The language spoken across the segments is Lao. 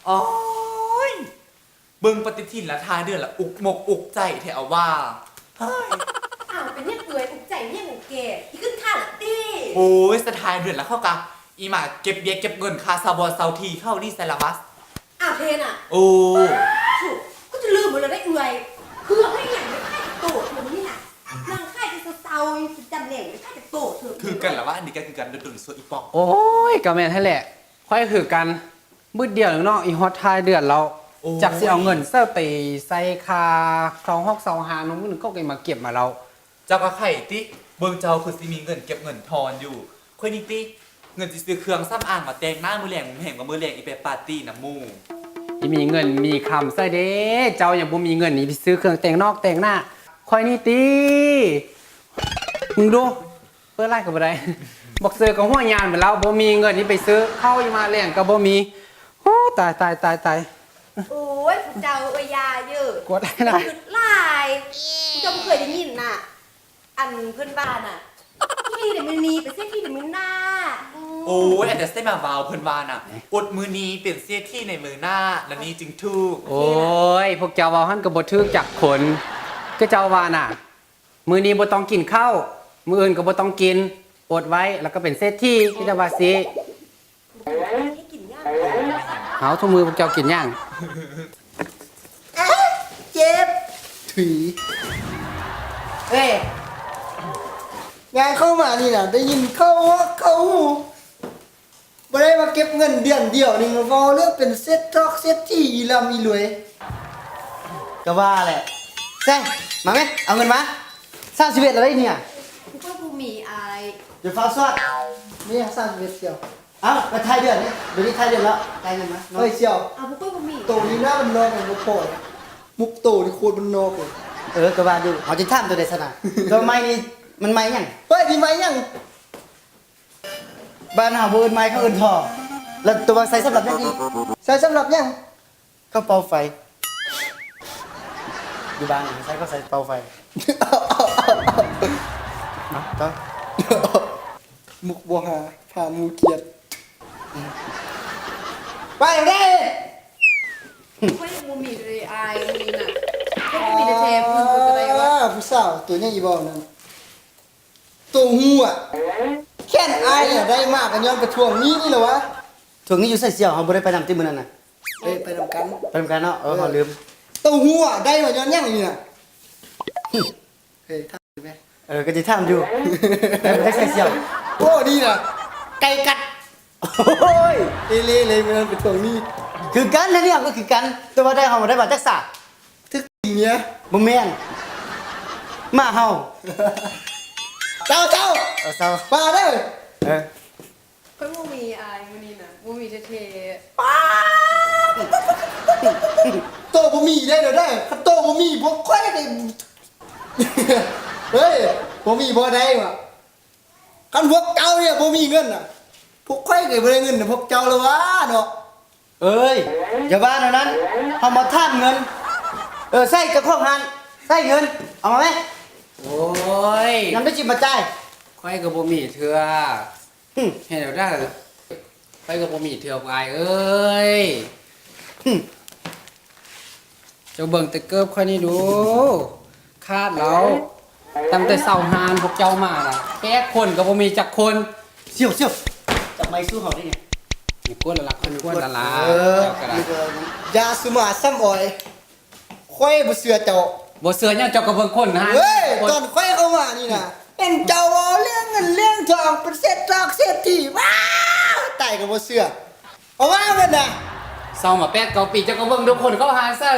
ໂອ້ຍ ເບິ່ງປະຕິທິນລະທ້າຍເດືອນລະອຸກມົກອຸກໃຈແທ້ອາວ່າ. ເຮີ້ຍ ອ້າວ ເປັນຫຍັງເອື້ອຍ ອຸກໃຈຫຍັງແກ ຊິຂຶ້ນຄ້າງຕິ? ໂອ້ຍ ສະທ້າຍເດືອນລະເຂົາກະ ອີ່ໝາເກັບເບ້ຍເກັບເງິນຄ່າເຊົ່າບ່ອນເຊົ່າທີ່ເຂົານີ້ໃສລະວະ? ອ້າວ ເທນນະ? ໂອ້ ໂທ້ ກໍຈະລືມໝົດແລ້ວເດ້ເອື້ອຍ ເຄື່ອງໃຫ້ຫຍັງໄດ້ຂາຍຈັກໂຕເທື່ອນີ້ນະ? ນັ່ງຂາຍແຕ່ເຊົ້າໆ ຍັງຊິຈຳແນກໄດ້ຂາຍຈັກໂຕເທື່ອ? ຄືກັນລະວະ ອັນນີ້ກໍຄືກັນ ດົນໆ ຊົ່ວອີ່ປອກ. ໂອ້ຍ ກໍແມ່ນຫັ້ນແຫຼະ ຂ້ອຍຄືກັນ ບຶດດຽວໜຶ່ງເນາະ ອີ່ຮອດທ້າຍເດືອນແລ້ວ ໂອ້ຍ ຈັກຊິເອົາເງິນໃສໄປໃສ່ຄ່າເຊົ່າຮອກເຊົ່າຮານ ມື້ໜຶ່ງເຂົາກໍມາເກັບມາແລ້ວ. ເຈົ້າກໍໄຄຕິ ເບິ່ງເຈົ້າຄືຊິມີເງິນເກັບເງິນທອນຢູ່ ຂ້ອຍນີ້ຕິ ເງິນຊິຊື້ເຄື່ອງສຳອາງມາແຕ່ງໜ້າມື້ແລງ ແຮງວ່າມື້ແລງອີ່ໄປປາຕີ້ນຳໝູ່. ອີ່ມີເງິນມີຄຳໃສເດ້ ເຈົ້າຍັງບໍ່ມີເງິນນີ້ໄປຊື້ເຄື່ອງແຕ່ງນອກແຕ່ງໜ້າ ຂ້ອຍນີ້ຕິ ມຶງດູ ເປີດຫຼາຍກໍບໍ່ໄດ້ ບັກເສືອກໍຫົວຍານໄປແລ້ວ ບໍ່ມີເງິນນີ້ໄປຊື້ເຂົ້າ ອີ່ມາແລງກໍບໍ່ມີ. ໂອ້ ຕາຍ ຕາຍ ຕາຍ ຕາຍ. ໂອ້ຍ ພວກເຈົ້າເອີຍ ຢ່າເດີ້ ກົດຫຼາຍນະ ຄຶດຫຼາຍ. ເຈົ້າບໍ່ເຄີຍໄດ້ຍິນນະ ອັນເພິ່ນວ່ານະ ເສດຖີໃນມື້ນີ້ ເປັນເສດຖີໃນມື້ໜ້າ. ອືມ ໂອ້ຍ ອັນແຕ່ໃສ່ມາເວົ້າ ເພິ່ນວ່ານະ ອົດມື້ນີ້ເປັນເສດຖີໃນມື້ໜ້າ ແນວນີ້ຈຶ່ງຖືກ. ໂອ້ຍ ພວກເຈົ້າເວົ້າຫັ້ນກໍບໍ່ຖືກຈັກຄົນ ຄືເຈົ້າວ່ານະ ມື້ນີ້ບໍ່ຕ້ອງກິນເຂົ້າ ມື້ອື່ນກໍບໍ່ຕ້ອງກິນ ອົດໄວ້ ແລ້ວກໍເປັນເສດຖີ ມີແຕ່ວ່າຊິ ເອົາ ທຸກມື້ພວກເຈົ້າກິນຫຍັງ? ເຈັບ ເອີຍ ຍ່າງເຂົ້າມານີ້ນະ ໄດ້ຍິນເຂົ້າຮອກເຂົ້າຫູ ບໍ່ໄດ້ມາເກັບເງິນເດືອນດຽວນີ້ ມາເວົ້າເລື່ອງເປັນເສດຖອກເສດຖີ ອີ່ລ່ຳອີ່ລວຍ. ກໍວ່າແຫຼະ ແຊງ ມາແມ ເອົາເງິນມາ ສາມສິບເອັດແລ້ວເດ້ນີ້. ຂ້ອຍບໍ່ມີ ອ້າຍ ຢ່າຟ້າວສອດ ມີສາມສິບເອັດສ່ຽວ. ເອົ້າ ກໍທ້າຍເດືອນນີ້ ດຽວນີ້ທ້າຍເດືອນແລ້ວ ຈ່າຍເງິນມາເນາະ. ເອີຍ ສ່ຽວ ເອົາ ພວກຂ້ອຍບໍ່ມີ. ໂຕນີ້ໜ້າບ້ານນອກ ມັນບໍ່ພໍ ມຸກໂຕນີ້ໂຄດບ້ານນອກເລີຍ. ເອີ ກໍວ່າຢູ່ ເຮົາຊິຖາມໂຕໃດຊັ້ນນະ? ໂຕໃໝ່ນີ້ ມັນໃໝ່ຫຍັງ? ເຮີ້ຍ ນີ້ໃໝ່ຫຍັງ? ບ້ານເຮົາບໍ່ເອີ້ນໄມ້ ເຂົາເອີ້ນທໍ່. ແລ້ວຕົວໃຊ້ສຳລັບຫຍັງອີກ? ໃຊ້ສຳລັບຫຍັງ? ເຂົາເປົ່າໄຟ. ຢູ່ບ້ານໃຊ້ ເຂົາໃຊ້ເປົ່າໄຟ. ເອົ້າ ຕໍ່. ມຸກບໍ່ຫາ ພາໝູ່ກຽດ. ໄປເດ້. ຂ້ອຍບໍ່ມີເລີຍອ້າຍ ມື້ນີ້ນະ. ຂ້ອຍບໍ່ມີແທ້ໆ ຜູ້ສາວຕົວໃຫຍ່ອີ່ບໍ່ນັ້ນ. ໂຕຫົວ ແຄ້ນອ້າຍນະ ໄດ້ມາກໍຍ້ອນໄປທວງໜີ້ນີ້ແຫຼະວະ. ທວງໜີ້ຢູ່ໃສສ່ຽວ? ເຮົາບໍ່ໄດ້ໄປນຳຕິມື້ນັ້ນນະ? ເອີ ໄປນຳກັນ ໄປນຳກັນເນາະ. ເອີ ເອີ ເຮົາລືມ. ໂຕຫົວ ໄດ້ມາຍ້ອນຫຍັງນີ້ນະ? ເອີ ຖາມແມ່. ເອີ ກໍຊິຖາມຢູ່. ໄດ້ ໄດ້ໃສສ່ຽວ? ໂອ້ ນີ້ນະ ໄກ່ກັດ. ໂອ້ຍ ເອເລເລີຍ ມື້ນັ້ນໄປທວງໜີ້. ຄືກັນ ແນວນີ້ກໍຄືກັນ ແຕ່ວ່າໄດ້ ເຮົາໄດ້ມາຈັກສາ ຖືກເມຍ. ບໍ່ແມ່ນ ໝາເຫົ່າ. ເຊົາ ເຊົາ ເອີ ເຊົາ ມາເດີ້. ເອີ ຂ້ອຍບໍ່ມີອ້າຍ ມື້ນີ້ນະ ບໍ່ມີແທ້ໆ. ໂຕບໍ່ມີໄດ້ເດີ້ ຄັນໂຕບໍ່ມີພວກຂ້ອຍນີ້ ເຮີ້ຍ ບໍ່ມີບໍ່ໄດ້ຫວາ. ຄັນພວກເຈົ້ານີ້ບໍ່ມີເງິນນະ ພວກຂ້ອຍກໍບໍ່ໄດ້ເງິນນຳພວກເຈົ້າແລ້ວຫວາເນາະ. ເອີຍ ຢ່າວ່າແນວນັ້ນ ເຮົາມາຖາມເງິນ. ເອີ ໃຊ້ເຈົ້າຂອງຮ້ານ ໃຊ້ເງິນ ເອົາມາແມ. ໂອ້ຍ ຍາມໄດ້ຈິບມາຈ່າຍ. ຂ້ອຍກໍບໍ່ມີເທື່ອ. ຫຶ ເຮັດແນວໃດ? ຂ້ອຍກໍບໍ່ມີເທື່ອ ອ້າຍເອີຍ. ຫຶ ເຈົ້າເບິ່ງແຕ່ເກີບຂ້ອຍນີ້ດູ ຂາດແລ້ວ. ຕັ້ງແຕ່ເຊົ່າຮ້ານພວກເຈົ້າມານະ ແປດຄົນກໍບໍ່ມີຈັກຄົນ. ສ່ຽວ ສ່ຽວ ຈັບໄມ້ສູ້ເຮົາໄດ້ຫຍັງ? ມີກວດລະລະ ມີກວດລະລະ. ເອີ ເຈົ້າກໍໄດ້ ຢ່າສຸມາຊ້ຳອອຍ. ຂ້ອຍບໍ່ເຊື່ອເຈົ້າ. ບໍ່ເຊື່ອຫຍັງ? ເຈົ້າກໍເບິ່ງຄົນຫັ້ນ. ເອີຍ ຕອນຂ້ອຍເຂົ້າມານີ້ນະ ເຫັນເຈົ້າເວົ້າເລື່ອງເງິນເລື່ອງທອງ ເປັນເສດຖອກເສດຖີ ວ້າວ ຕາຍກໍບໍ່ເຊື່ອ. ເອົາວ່າເພິ່ນນະ ເຊົ່າມາແປດເກົ້າປີ ເຈົ້າກໍເບິ່ງທຸກຄົນເຂົ້າຮ້ານຊະ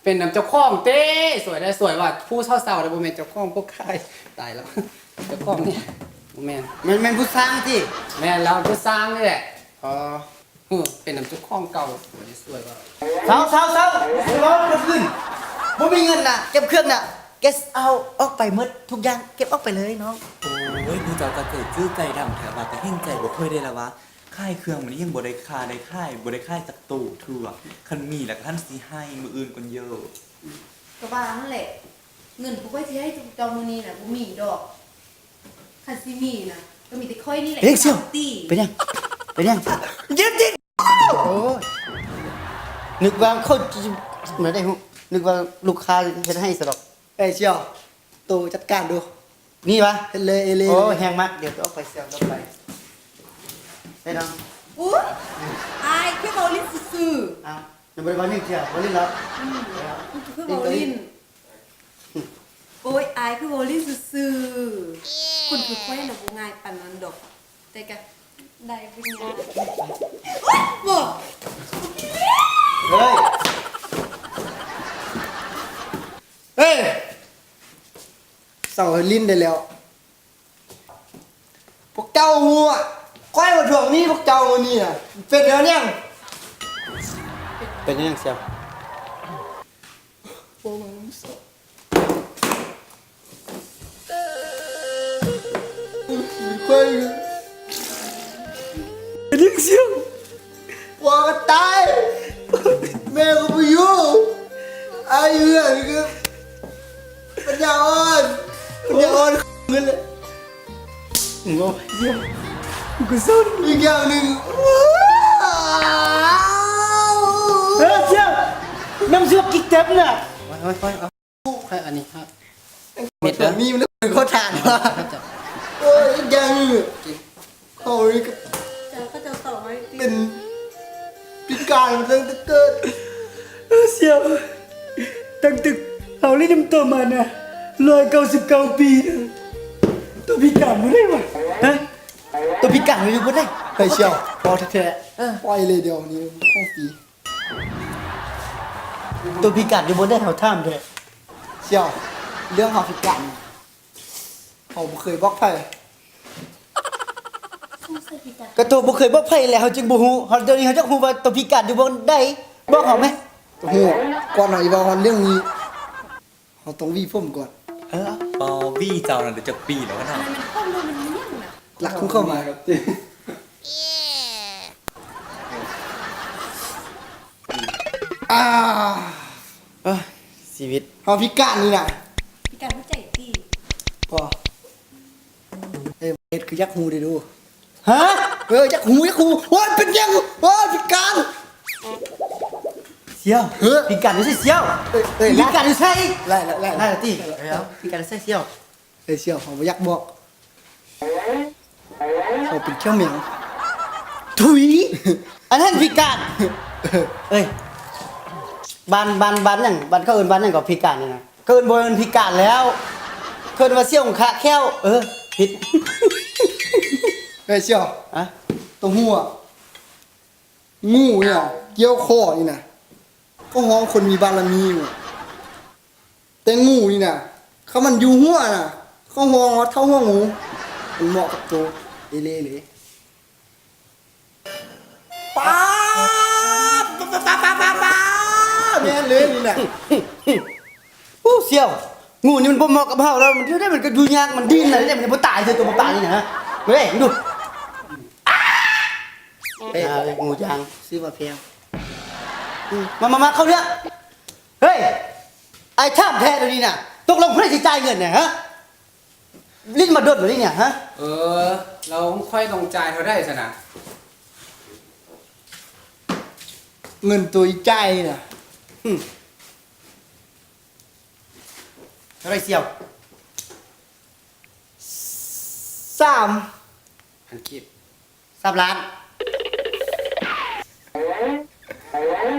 ເປັນນຳເຈົ້າຂອງເຕ້. ສວຍໄດ້ສວຍວ່າ ຜູ້ເຊົ່າໆ ໄດ້ ບໍ່ແມ່ນເຈົ້າຂອງ ຜູ້ຂາຍ. ຕາຍແລ້ວ ເຈົ້າຂອງນີ້ບໍ່ແມ່ນ. ແມ່ນ ແມ່ນຜູ້ສ້າງຕິ? ແມ່ນແລ້ວ ຜູ້ສ້າງນີ້ແຫຼະ. ອໍ ຫື ເປັນນຳເຈົ້າຂອງເກົ່າ ສວຍໄດ້ສວຍວ່າ. ເຊົາ ເຊົາ ເຊົາ ບໍ່ມີເງິນນະ ເກັບເຄື່ອງນະ ເກັດເອົາອອກໄປໝົດ ທຸກຢ່າງເກັບອອກໄປເລີຍນ້ອງ. ໂອ້ຍ ຜູ້ເຈົ້າກໍໃຈຈື່ໃຈດຳແທ້ວ່າ ກໍເຫັນໃຈບໍ່ຄ່ອຍໄດ້ລະວ່າ. ຂາຍເຄື່ອງມື້ນີ້ຍັງບໍ່ໄດ້ຄ່າໄດ້ຂາຍ ບໍ່ໄດ້ຂາຍຈັກໂຕເທື່ອ. ຄັນມີລະຄັນຊິໃຫ້ມື້ອື່ນກ່ອນເດີ້. ກໍວ່າຫັ້ນແຫຼະ ເງິນພວກຂ້ອຍຊິໃຫ້ເຈົ້າມື້ນີ້ນະ ບໍ່ມີດອກ. ຄັນຊິມີນະ ກໍມີແຕ່ຂ້ອຍນີ້ແຫຼະ. ເປັນຫຍັງ? ເປັນຫຍັງ? ເປັນຫຍັງ? ເຈັບຕິ. ໂອ້ຍ ນຶກວ່າເຂົາ ບໍ່ໄດ້ຮູ້ ນຶກວ່າລູກຄ້າເຮັດໃຫ້ຊະດອກ. ເອີຍ ສ່ຽວ ໂຕຈັດການດູ. ນີ້ຫວາ? ເຮັດເລີຍ ເອເລ ໂອ້ ແຮງມາກ ດຽວໂຕໄປສ່ຽວ ໂຕໄປ ໄປເນາະ. ອຸ້ຍ ອາຍຄືເວົ້າຫຼິ້ນຊື່ໆ. ອ້າວ ຍັງບໍ່ໄດ້ເວົ້າຫຍັງເທື່ອ ເວົ້າຫຼິ້ນແລ້ວ. ອືມ ຄືເວົ້າຫຼິ້ນ. ໂອ້ຍ ອາຍຄືເວົ້າຫຼິ້ນຊື່ໆ. ຄົນຄືຂ້ອຍນະບໍ່ງ່າຍປານນັ້ນດອກ ແຕ່ກະໄດ້ເປັນຫຍັງ. ໂອ້ຍ ບໍ່ ເຮີ້ຍ ເຮີ້ຍ ເຊົາຫຼິ້ນໄດ້ແລ້ວ. ພວກເຈົ້າຮູ້ ຂ້ອຍມາທວງໜີ້ພວກເຈົ້າມື້ນີ້ນະ ເປັນແນວຫຍັງ? ເປັນຫຍັງສ່ຽວ? ຂ້ອຍ ເປັນຫຍັງສ່ຽວ? ພໍ່ກໍຕາຍ ແມ່ກໍບໍ່ຢູ່ ອາຍຢູ່ເຮືອນກໍປັນຍາອ່ອນ ປັນຍາອ່ອນເງິນເລີຍ. ມຶງເວົ້າ ກູກໍເສົ້າ. ອີກຢ່າງໜຶ່ງ ເອີ ສ່ຽວ ນ້ຳຊວກກິກແຕັບນະ. ຂ້ອຍ ຂ້ອຍ ຂ້ອຍ ເອົາ ຂ້ອຍອັນນີ້ ເມັດເດີ ມີມັນເຂົາຖາມວ່າ ໂອ້ຍ ອີກຢ່າງໜຶ່ງ ເຂົານີ້ກໍ ເຈົ້າ ເຂົາເຈົ້າເຂົ້າມາຕິ ເປັນພິການຕັ້ງແຕ່ເກີດ. ເອີ ສ່ຽວ ຕັ້ງແຕ່ເຮົາຫຼິ້ນນຳໂຕມານະ ຮ້ອຍເກົ້າສິບເກົ້າປີນະ ໂຕພິການບໍ່ໄດ້ຫວາ? ຮະ? ໂຕພິການຢູ່ບໍ່ໄດ້? ເຮີ້ຍ ສ່ຽວ ພໍແທ້ໆ ເອີ ປ່ອຍເລີຍ ດຽວນີ້ຂອງຟຣີ. ໂຕພິການຢູ່ບໍ່ໄດ້ ເຮົາຖາມແທ້. ສ່ຽວ ເລື່ອງເຮົາພິການ ເຮົາບໍ່ເຄີຍບອກໃຜ. ກໍໂຕບໍ່ເຄີຍບອກໃຜແຫຼະ ເຮົາຈຶ່ງບໍ່ຮູ້. ເຮົາ ດຽວນີ້ເຮົາຢາກຮູ້ວ່າໂຕພິການຢູ່ບ່ອນໃດ ບອກເຮົາແມະ. ຮູ້ ກ່ອນເຮົາຊິເວົ້າຮອດເລື່ອງນີ້ ເຮົາຕ້ອງຫວີຜົມກ່ອນ. ເອີ ເປົ່າ ຫວີເຈົ້ານັ້ນໄດ້ຈັກປີແລ້ວນະ? ອັນນັ້ນແມ່ນຜົມ ບໍ່ແມ່ນຫຍັງນະ. ລັກຂອງເຂົາມາ. ອ່າ ເອີຍ ຊີວິດ ເຮົາພິການນີ້ນະ. ພິການຫົວໃຈຕິ? ບໍ່. ເອີ ເຮັດຄືຢາກຮູ້ເດ້ດູ. ຮະ? ເອີ ຢາກຮູ້ ຢາກຮູ້. ໂອ້ຍ ເປັນຫຍັງ? ໂອ້ຍ ພິການ. ສ່ຽວ ເອີ ພິການຢູ່ໃສສ່ຽວ? ເອີຍ ເອີຍ ພິການຢູ່ໃສ? ໄລ່ ໄລ່ ໄລ່ ໄລ່ຕິ? ເອີ ພິການຢູ່ໃສສ່ຽວ? ເອີຍ ສ່ຽວ ເຮົາບໍ່ຢາກບອກ ເຮົາເປັນຂຽວແມງ. ທຸຍ ອັນນັ້ນພິການ. ເອີຍ ບ້ານ ບ້ານ ບ້ານຫຍັງ? ບ້ານເຂົາເອີ້ນບ້ານຫຍັງກໍພິການນີ້ນະ? ເຂົາເອີ້ນ ບໍ່ແມ່ນພິການແລ້ວ ເຂົາເອີ້ນວ່າສ່ຽວຂາແຂ້ວ. ເອີ ຜິດ. ເອີຍ ສ່ຽວ ຮະ? ໂຕຮູ້ຫວາ ງູນີ້ນະ ກ່ຽວຄໍນີ້ນະ ເຂົາຮ້ອງຄົນມີບາລະມີຢູ່. ແຕ່ງູນີ້ນະ ຄັນມັນຢູ່ຫົວນະ ເຂົາຮ້ອງວ່າເຖົ້າຫົວງູ. ມັນເໝາະກັບໂຕເອເລ່ເລີຍ. ປາບ ປາບ ປາບ ປາບ ປາບ ແມ່ນເລີຍນີ້ນະ. ໂອ້ ສ່ຽວ ງູນີ້ມັນບໍ່ເໝາະກັບເຮົາແລ້ວ. ມັນຢູ່ໄດ້ ມັນກໍຢູ່ຍາກ ມັນດີ້ນນະ ແຕ່ມັນຍັງບໍ່ຕາຍເທື່ອ ໂຕບໍ່ຕາຍນີ້ນະ. ເວີຍ ເບິ່ງດູ. ເອີຍ ງູຈາງ ຊື້ມາແພງ. ອືມ ມາ ມາ ມາ ເຂົ້າເລື່ອງ. ເຮີ້ຍ ອ້າຍຖາມແທ້ດຽວນີ້ນະ ຕົກລົງໃຜຊິຈ່າຍເງິນນະ ຮະ? ຫຼິ້ນມາດົນແລ້ວນີ້ນະ ຮະ? ເອີ ແລ້ວຂ້ອຍຕ້ອງຈ່າຍເທົ່າໃດຊັ້ນນະ? ເງິນໂຕອີ່ຈ່າຍນະ. ຫຶ ເທົ່າໃດສ່ຽວ? ສາມພັນກີບ. ສາມລ້ານ.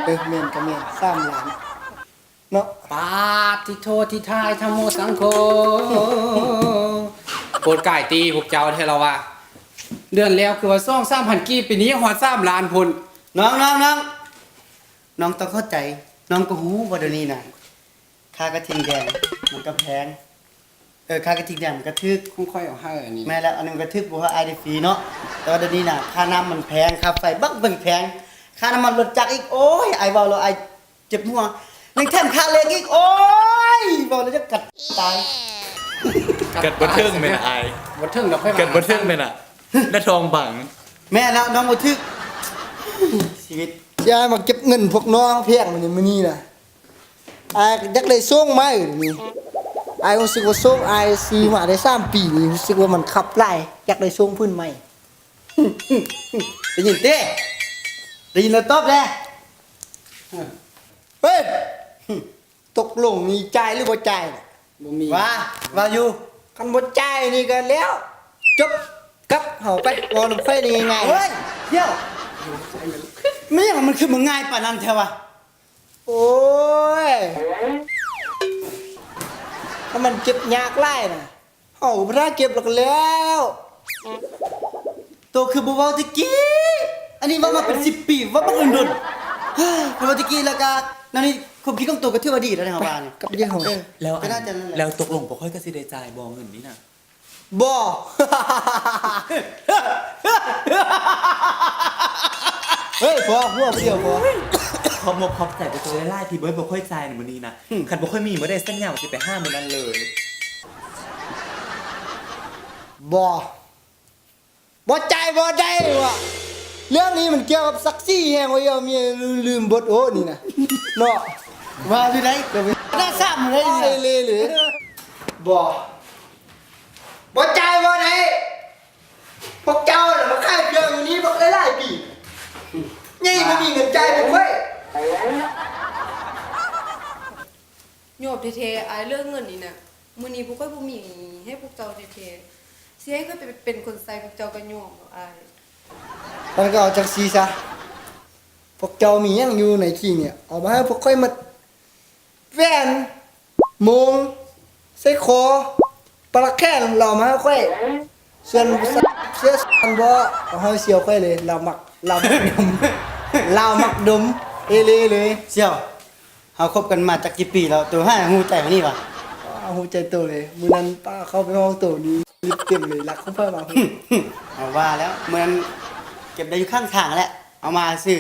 ເອີ ແມ່ນກໍແມ່ນ ສາມລ້ານເນາະ. ປາດຕິໂທ ທິທາຍທຳໂມສັງໂຄ ໂພດກາຍຕີພວກເຈົ້າແທ້ລະວ່າ. ເດືອນແລ້ວຄືວ່າສອງສາມພັນກີບ ປີນີ້ຮອດສາມລ້ານພຸ້ນ. ນ້ອງ ນ້ອງ ນ້ອງ ນ້ອງຕ້ອງເຂົ້າໃຈ. ນ້ອງກໍຮູ້ວ່າດຽວນີ້ນະ ຄ່າກະທິງແດງມັນກໍແພງ. ເອີ ຄ່າກະທິງແດງມັນກໍຖືກ. ຂອງຂ້ອຍເອົາໃຫ້ອັນນີ້. ແມ່ນແລ້ວ ອັນນີ້ມັນກໍຖືກ ບໍ່ວ່າອ້າຍໄດ້ຟຣີເນາະ. ແຕ່ວ່າດຽວນີ້ນະ ຄ່ານ້ຳມັນແພງ ຄ່າໄຟບັກເບິ່ງແພງ ຄ່ານ້ຳມັນລົດຈັກອີກ. ໂອ້ຍ ອ້າຍເວົ້າແລ້ວອ້າຍເຈັບຫົວ ຍັງແຖມຄ່າເຫຼັກອີກ. ໂອ້ຍ ເວົ້າແລ້ວຈະກັດຕາຍ. ກັດບໍ່ເຖິງແມ່ນອ້າຍ. ບໍ່ເຖິງດອກ ກັດບໍ່ເຖິງແມ່ນນະ ໜ້າທ້ອງບັງ. ແມ່ນແລ້ວ ນ້ອງບໍ່ຖືກ. ຊີວິດ ຊິອ້າຍມາເກັບເງິນພວກນ້ອງແພງມື້ນີ້ນະ. ອ້າຍຢາກໄດ້ໂຊງໃໝ່ນີ້ ອ້າຍຮູ້ສຶກວ່າໂຊງອ້າຍຊື້ມາໄດ້ສາມປີນີ້ ຮູ້ສຶກວ່າມັນຂັບຫຼາຍ ຢາກໄດ້ໂຊງຜືນໃໝ່. ໄດ້ຍິນຕິ? ໄດ້ຍິນແລ້ວຕອບແດ່. ເຮີ້ຍ ຕົກລົງນີ້ຈ່າຍຫຼືບໍ່ຈ່າຍ? ບໍ່ມີ ວ່າ ວ່າຢູ່ ຄັນບໍ່ຈ່າຍນີ້ກໍແລ້ວ ຈົບ ກັບເຮົາໄປ ເວົ້ານຳຂ້ອຍນີ້ງ່າຍໆ ເຮີ້ຍ ດຽວ ແມ່ນຫຍັງມັນຄືມາງ່າຍປານນັ້ນແທ້ວະ? ໂອ້ຍ ຖ້າມັນເຈັບຍາກຫຼາຍນະ ເຮົາກໍບໍ່ຖ້າເກັບແລ້ວກໍແລ້ວ. ໂຕຄືບໍ່ເວົ້າແຕ່ກີ້? ອັນນີ້ເວົ້າມາເປັນສິບປີ ເວົ້າບັກດົນໆ. ເຮີ້ຍ ເວົ້າແຕ່ກີ້ແລ້ວກໍ ນັ້ນນີ້ຄວາມຄິດຂອງໂຕກໍຖືວ່າດີແລ້ວເນາະ ເຮົາວ່ານີ້ ກັບເລື່ອງຂອງ ເອີ ແລ້ວ ກໍໜ້າຈະນັ້ນແຫຼະ ແລ້ວຕົກລົງບໍ່ຄ່ອຍກໍຊິໄດ້ຈ່າຍບໍ່ເງິນນີ້ນະ? ບໍ່ ເຮີ້ຍ ພໍ ຫົວຜູ້ດຽວພໍ. ຂອບມົກຂອບໃຈໂຕຫຼາຍໆ ທີ່ບໍ່ ບໍ່ຄ່ອຍຈ່າຍໃນມື້ນີ້ນະ. ຄັນບໍ່ຄ່ອຍມີມື້ໃດສັນຍາວ່າຊິໄປຫາມື້ນັ້ນເລີຍ. ບໍ່ ບໍ່ຈ່າຍບໍ່ໄດ້ວະ. ເລື່ອງນີ້ມັນກ່ຽວກັບສັກສີແຮງເວີ້ຍ ເອົາເມຍລືມບົດໂອ້ນີ້ນະ ເນາະ. ວ່າຢູ່ໃດ ໜ້າຊ້ຳເລີຍ ເອີ ເລເລີ. ບໍ່ ບໍ່ຈ່າຍບໍ່ໄດ້. ພວກເຈົ້ານະມາຂາຍເຄື່ອງຢູ່ນີ້ບັກຫຼາຍໆປີ ໃຫຍ່ບໍ່ມີເງິນຈ່າຍພວກຂ້ອຍ. ຍອມແທ້ໆ ອ້າຍ ເລື່ອງເງິນນີ້ນະ ມື້ນີ້ພວກຂ້ອຍບໍ່ມີໃຫ້ພວກເຈົ້າແທ້ໆ. ຊິໃຫ້ຂ້ອຍໄປເປັນຄົນໃຊ້ພວກເຈົ້າກໍຍອມດອກອ້າຍ. ຊັ້ນກໍເອົາຈັ່ງຊີ້ຊະ ພວກເຈົ້າມີຫຍັງຢູ່ໃນຄີນີ້ ເອົາມາໃຫ້ພວກຂ້ອຍໝົດ. ແຫວນ ໂມງ ໄຊຄໍ ປະຫຼັກແຂນ ລາວມາໃຫ້ຂ້ອຍ. ສ່ວນສາຍເສື້ອສັນບໍ່ ເອົາໃຫ້ສ່ຽວຂ້ອຍເລີຍ ລາວມັກ ລາວມັກດົມ ລາວມັກດົມ ເອເລເລີຍ. ສ່ຽວ ເຮົາຄົບກັນມາຈັກກີ່ປີແລ້ວ ໂຕຫາຮູ້ໃຈເຮົານີ້ຫວາ? ຫາຮູ້ໃຈໂຕເລີຍ ມື້ນັ້ນປ້າເຂົ້າໄປຫ້ອງໂຕນີ້ ລິບເຕັມເລີຍ ລັກຂອງຂ້ອຍມາ. ເຮົາວ່າແລ້ວ ມື້ນັ້ນເກັບໄດ້ຢູ່ຂ້າງທາງແຫຼະ ເອົາມາຊື່.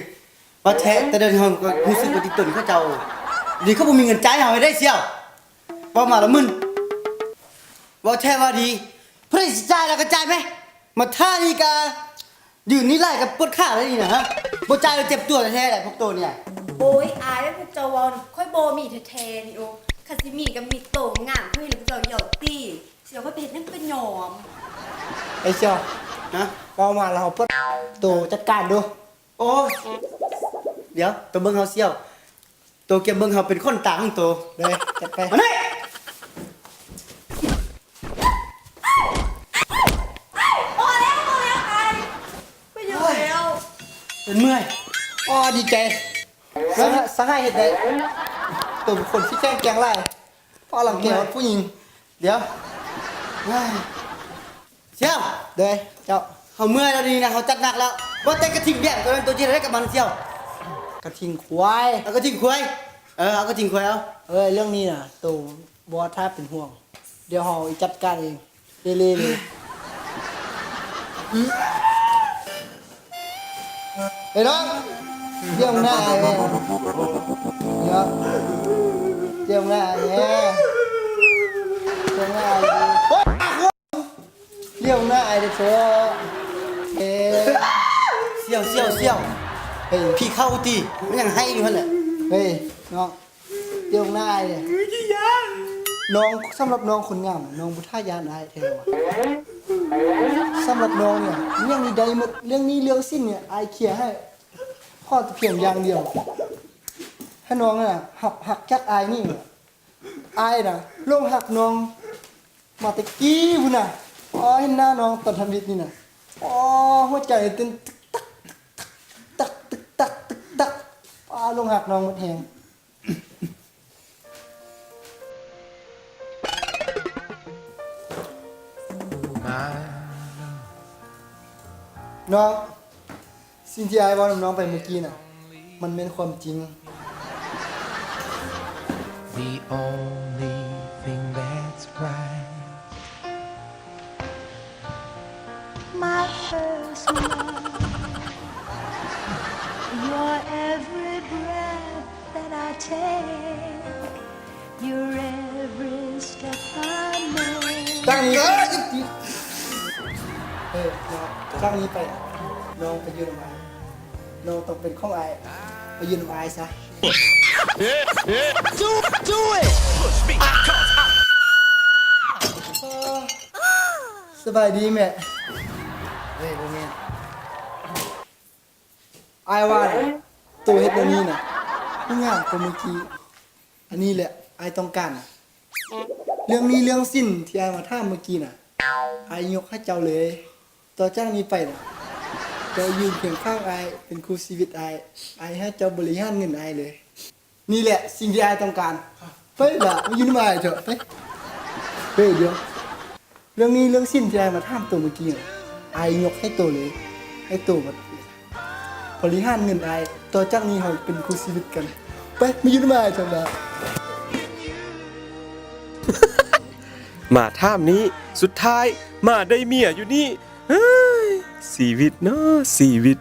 ວ່າແທ້ ແຕ່ດຽວນີ້ເຮົາກໍຮູ້ສຶກວ່າຕິດຕົນເຂົາເຈົ້າ ດີເຂົາບໍ່ມີເງິນຈ່າຍເຮົາໃຫ້ໄດ້ສ່ຽວ. ເວົ້າມາລະມຶນ ເວົ້າແທ້ວ່າດີ ຜູ້ໃດຊິຈ່າຍລະກໍຈ່າຍແມ. ມາທ່ານີ້ກະຢືນນີ້ຫຼາຍກໍປວດຂາແລ້ວນີ້ນະ ບໍ່ຈ່າຍລະເຈັບຕົວແທ້ໆແຫຼະພວກໂຕນີ້. ໂອ້ຍ ອາຍ ພວກເຈົ້າເວົ້ານະ ຂ້ອຍບໍ່ມີແທ້ໆນີ້. ໂອ້ ຄັນຊິມີກໍມີໂຕງາມຄືນີ້ລະ ພວກເຈົ້າຢ່າຕີ ສ່ຽວຂ້ອຍໄປເຮັດຫຍັງກໍຍອມ. ໄອ້ສ່ຽວ ຮະ ເວົ້າມາລະເຮົາປວດໂຕ ຈັດການດູ. ໂອ້ຍ ດຽວ ໂຕເບິ່ງເຮົາສ່ຽວ ໂຕກຽມເບິ່ງເຮົາເປັນຂົນຕາຂອງໂຕ. ເດີ ຈັດໄປ ມານີ້. ພໍແລ້ວ ພໍແລ້ວ ອາຍ ໄປຢູ່ແລ້ວ ເມື່ອຍ. ອໍ ດີໃຈ ສະຫາຍເຮັດໄດ້ ໂຕເປັນຄົນຂີ້ແຂງແກງຫຼາຍ ພໍລັງແກຮອດຜູ້ຍິງ. ດຽວ ສ່ຽວ ເດີ ເຈົ້າ ເຮົາເມື່ອຍແລ້ວນີ້ນະ ເຮົາຈັດໜັກແລ້ວ. ວ່າແຕ່ກະທິງແດງຕົວນັ້ນ ໂຕຊິເຮັດໄດ້ກັບມັນສ່ຽວ? ກະທິງຄວາຍ ເອົາກະທິງຄວາຍ ເອີ ເອົາກະທິງຄວາຍເອົາ. ເອີ ເລື່ອງນີ້ນະ ໂຕບໍ່ຖ້າເປັນຫ່ວງ ດຽວເຮົາຈັດການເອງ ເລໆເລີຍ. ເອີ ນ້ອງ ດຽວໜ້າເອີ ດຽວ ດຽວໜ້າເອີ ດຽວໜ້າເອີ ໂອ້ຍ ດຽວໜ້າອ້າຍເດີເທີ ເອີ ສ່ຽວ ສ່ຽວ ສ່ຽວ ເອີ ຜີເຂົ້າຕິ ມັນຍັງໄຫ້ຢູ່ຫັ້ນແຫຼະ ເອີ ນ້ອງ ດຽວໜ້າອ້າຍເດີ ນ້ອງ ສຳລັບນ້ອງຄົນງາມ ນ້ອງບໍ່ທ່າຢ້ານອ້າຍແທ້ຫວາ? ສຳລັບນ້ອງນີ້ ອີ່ຫຍັງນີ້ໄດ້ໝົດ ເລື່ອງໜີ້ເລື່ອງສິນນີ້ ອ້າຍເຄຍໃຫ້ ຂໍແຕ່ພຽງຢ່າງດຽວ ໃຫ້ນ້ອງນະ ຮັບຮັກຈາກອ້າຍນີ້ ອ້າຍນະ ຫຼົງຮັກນ້ອງ ມາແຕ່ກີ້ພຸ້ນນະ ອໍ ເຫັນໜ້ານ້ອງຕອນທຳອິດນີ້ນະ ອໍ ຫົວໃຈເຕັ້ນຕຶກຕັກ ຕຶກຕັກ ຕຶກຕັກ ຕຶກຕັກ ອໍ ຫຼົງຮັກນ້ອງໝົດແຮງ. ນ້ອງ ສິ່ງທີ່ອ້າຍເວົ້ານຳນ້ອງໄປມື້ກີ້ນະ ມັນແມ່ນຄວາມຈິງ. The only thing that's right. My first love. Your every breath that I take. Your every step I make. ຈາກນີ້ ເອີຍ ເອີຍ ເນາະ ຈາກນີ້ໄປ ນ້ອງໄປຢູ່ນຳອ້າຍ ນ້ອງຕ້ອງເປັນຂອງອ້າຍ ໄປຢູ່ນຳອ້າຍຊະ. Do, do it. ສະບາຍດີແມ່. ເຮີ້ຍ ບໍ່ແມ່ນ. ອ້າຍວ່ານະ ໂຕເຮັດແນວນີ້ນະ ຄືງາມກວ່າມື້ກີ້. ອັນນີ້ແຫຼະອ້າຍຕ້ອງການ. ເລື່ອງໜີ້ເລື່ອງສິນທີ່ອ້າຍມາຖາມມື້ກີ້ນະ ອ້າຍຍົກໃຫ້ເຈົ້າເລີຍ. ຕໍ່ຈາກນີ້ໄປນະ ເຈົ້າຢືນຄຽງຂ້າງອ້າຍ ເປັນຄູ່ຊີວິດອ້າຍ. ອ້າຍໃຫ້ເຈົ້າບໍລິຫານເງິນອ້າຍເລີຍ. ນີ້ແຫຼະສິ່ງທີ່ອ້າຍຕ້ອງການ. ໄປລະ ມາຢູ່ນຳອ້າຍເຖາະ ໄປ. ເອີ ດຽວ ເລື່ອງໜີ້ເລື່ອງສິນທີ່ອ້າຍມາຖາມໂຕມື້ກີ້ນະ ອ້າຍຍົກໃຫ້ໂຕເລີຍ. ໃຫ້ໂຕມາບໍລິຫານເງິນອ້າຍ. ຕໍ່ຈາກນີ້ເຮົາເປັນຄູ່ຊີວິດກັນ. ໄປ ມາຢູ່ນຳອ້າຍເຖາະລະ. ມາຖາມນີ້ ສຸດທ້າຍມາໄດ້ເມຍຢູ່ນີ້. ເຮີ້ຍ ຊີວິດເນາະ ຊີວິດ.